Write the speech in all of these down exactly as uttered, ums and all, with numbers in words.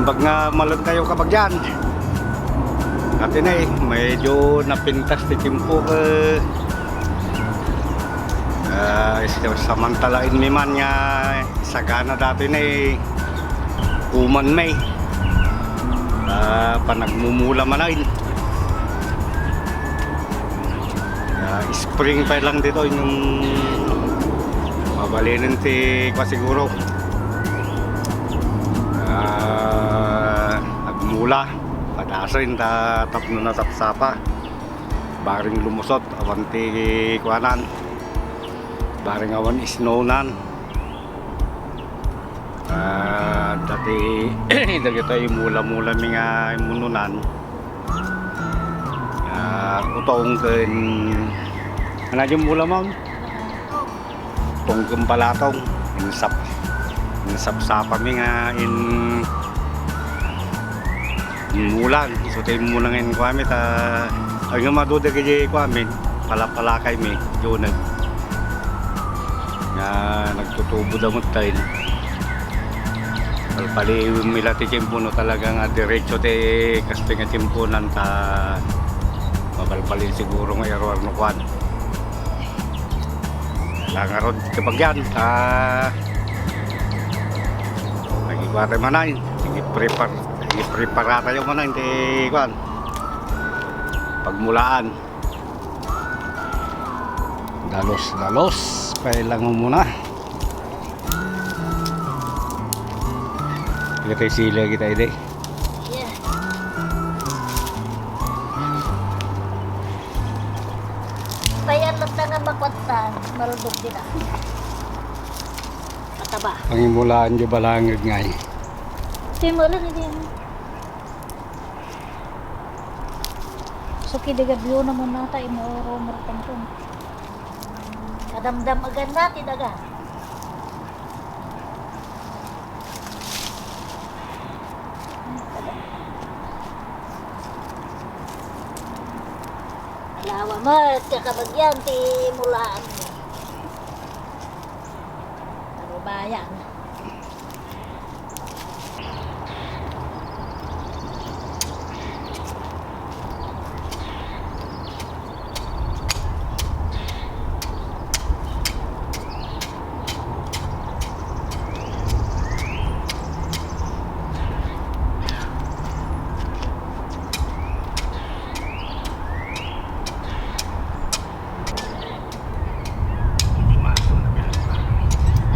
Pag nga malentayo ka pagyan. Dati na eh, medyo napintas ti tiempo, eh. Ah, is-, samantalain mi man nga sagana dati na eh, uman May. Ah, panagmumula man ay. Ah, spring pa lang dito yung mabalinin ti kwa siguro. Ah, nagmula, padasin ta tapno na sapsapa. Baring lumusot, awan ti kuanan. Baring awan isnownan. Ah, dati, dagitoy mula-mula mi nga imununan. Ah, utong ken, ano yung mula, ma'am? Utong ken balatong. Insap-, insapsapa mi nga in, in mulan. So, tayo muna ngayon, kuami, ta, ay nga maduda kay kuami, palapalakay mi, June. Nga nagtutubo da met tayo. Palpaliwen mi la ti tiempo no talaga nga diretso ti kastoy nga tiemponan ta mabalbalin siguro nga iruar no kuan. Langarod ti kabagyan ta nagikuha tayo manay. Sige, prepare, sige, prepare tayo manay ti kuan. Pagmulaan. Dalos-dalos, kailangan muna. Kita sila kita ini. Yeah. Payan lang nga makwat ta, marudog din ah. Mataba. Pangimulaan nyo balangag ngay. Timulan din. So, kidigabiyo naman nata, imuro, marapang kun. Kadamdam agan na, ti daga. Alawa met, kakabagyan, ti mulaan. Parubayan.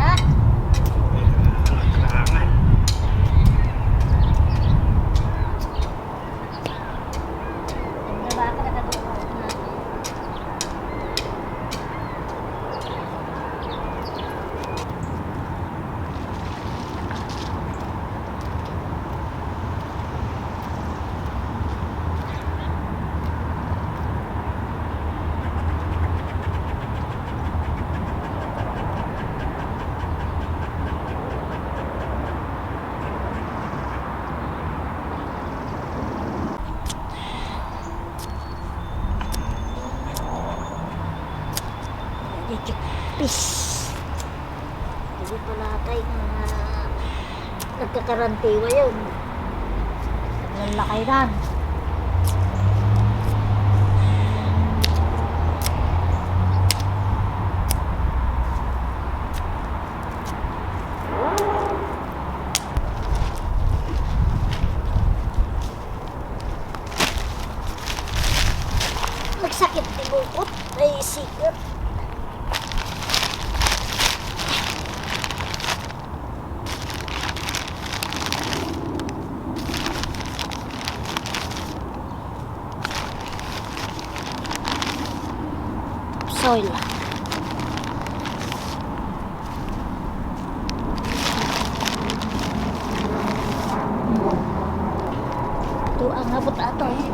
Ha? Pis. Hindi pala tayo nga nagkakarantiwa yun. Lalakay na. Nagsakit ti bukot. Ay, sikat. Soil. Ito ang abot ato eh.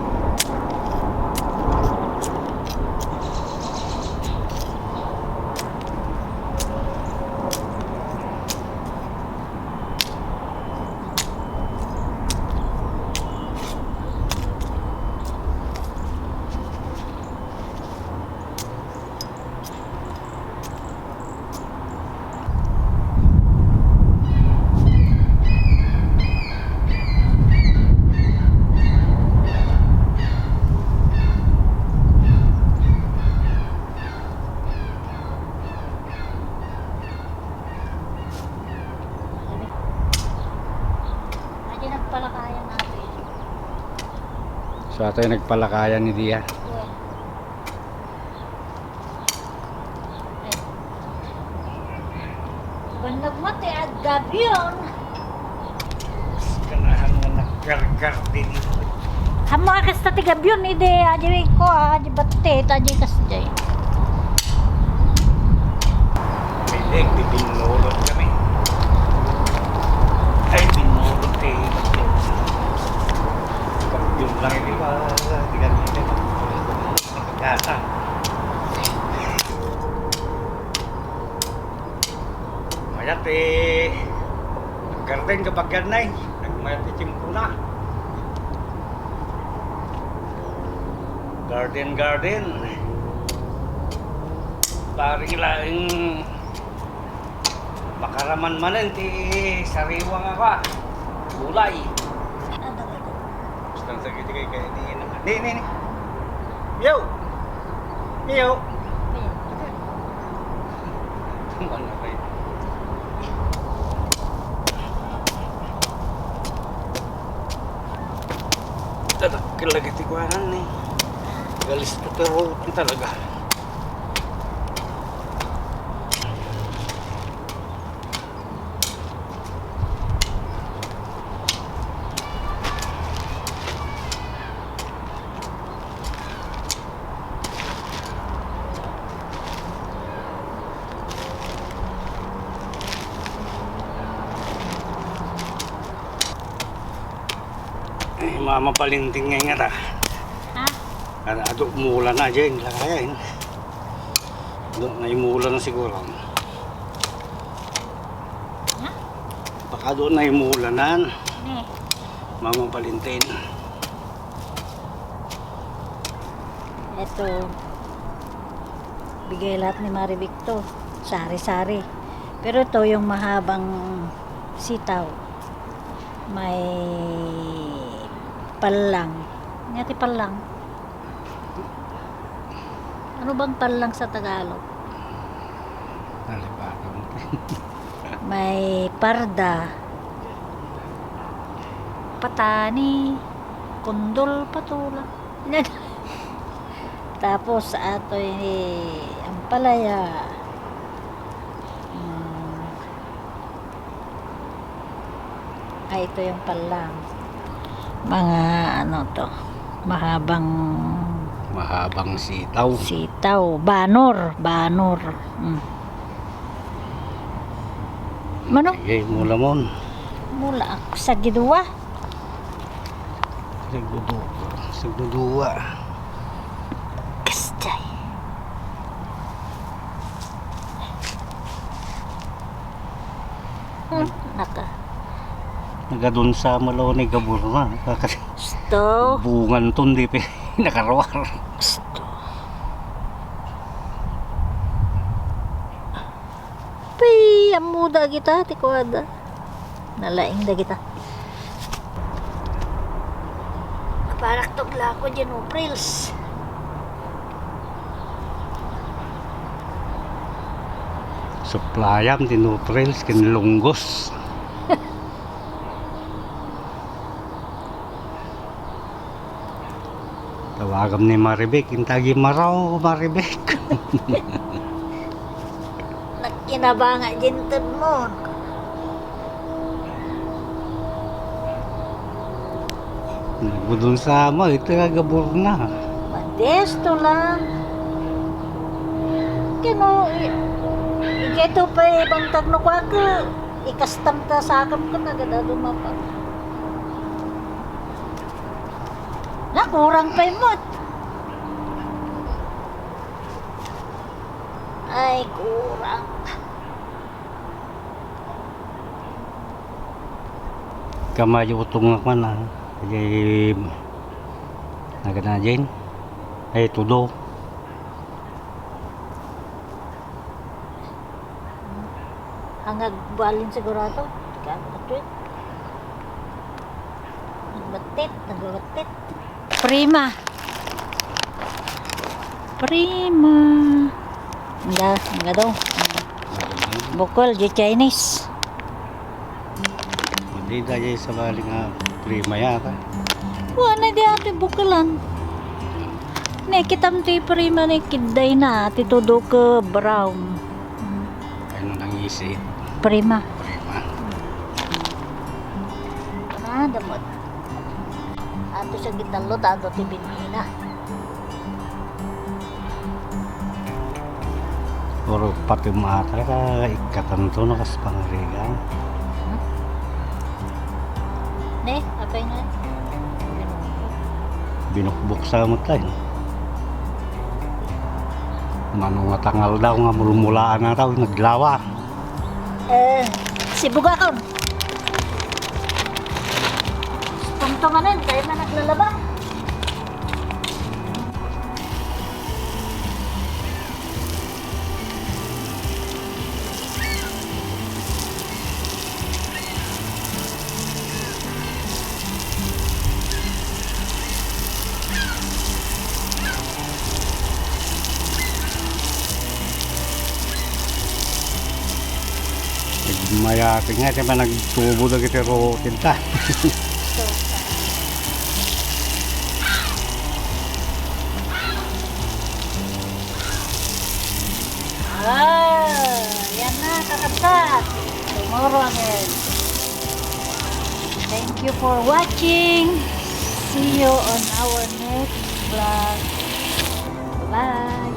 So, atoy nagpalakayan ni Dia. Bannag mo ti aggabion. Ganahan nga naggargar din ito. Amo a kasta ti gabion, idi, adi ko, adi batte, adi kasjay. Pwede, bibinulo kami. Ay, binulo ti gabion lang, di ba? Di kami, di ba? Gata. Mayat ti garden kabagian nay. Nagmayat ti tiempo na. Garden, garden. Pari laeng makaraman manen ti sariwa nga ka. Gulay. Basta ang saglit kay kay ni na. Ni, ni, ni. Yo. Yo. Ano kay? Talaga lagi ti kuwanan ni. Galis to pero talaga. Ay, mamapalinting ngay nga ta. Ha? Ada adu mula na dyan, lakayan. Adu na imula na siguro. Ha? Baka adu na imula na. Ne. Mama Valentin. Eto. Bigay lahat ni Marivic to. Sari-sari. Pero ito yung mahabang sitaw. May palang. Nga ti palang. Ano bang palang sa Tagalog? Nalipatan mo. May parda. Patani. Kundol, patola. Tapos, atoy ampalaya. Mm. Ay, ito yung palang. Mga ano to, mahabang Mahabang sitaw. Sitaw. Banor. Banor. Mm. Mano? Sige, mula mon. Mula ako sa gidua. Sagdudu-, sagdudua. Kasjay. Hmm, naka. Nagadunsa malaw ni gabur na. Sto. Bungan ton di pe nakaruar. Sto. Pay, ammo dagita ti kuada. Nalaing dagita. Paraktok la ako dyan, Uprils. Suppliam ti Nutrils ken Lunggos. Tawagam ni Marivic, intagi maraw, Marivic. Nagkinabanga din tudmon. Nagbudon sama, ito nga gabur na. Modesto lang. Kino, i-, iketo pa ibang tagno kwa ka, ikastam ta sakam ka, nagada dumapa. Nakurang pa imot. Ay, kurang. Kamayo utong nga kwan, ah. Kay nagana, Jane. Ay, tudo. Hangag balin sigurado. Ikaw, ito eh. Nagbatit, nagbatit. Prima. Prima. Nga, nga daw. Bukol, di Chinese. Hindi tayo sa bali nga prima yata. Kuana di atoy bukelan. Ne, kitam ti prima ne, kiddayna ti tudok brown. Ano nang isi? Prima. Prima. Ah, damot. Ato sa gitallo, tato ti binhina. Puro pati mata ka ikkatanto na kas pangarigan. Ne, apay nga? Binukbok sa matay. Mano nga tangal daw nga mulmulaan na daw, naglawa. Eh, sibugakon. Tungtunganan, kaya na naglalaba. Mayati nga, ti managtubo dagiti rutin ta. Ah, yan na, kakabsat. Tomorrow again. Thank you for watching. See you on our next vlog. Bye.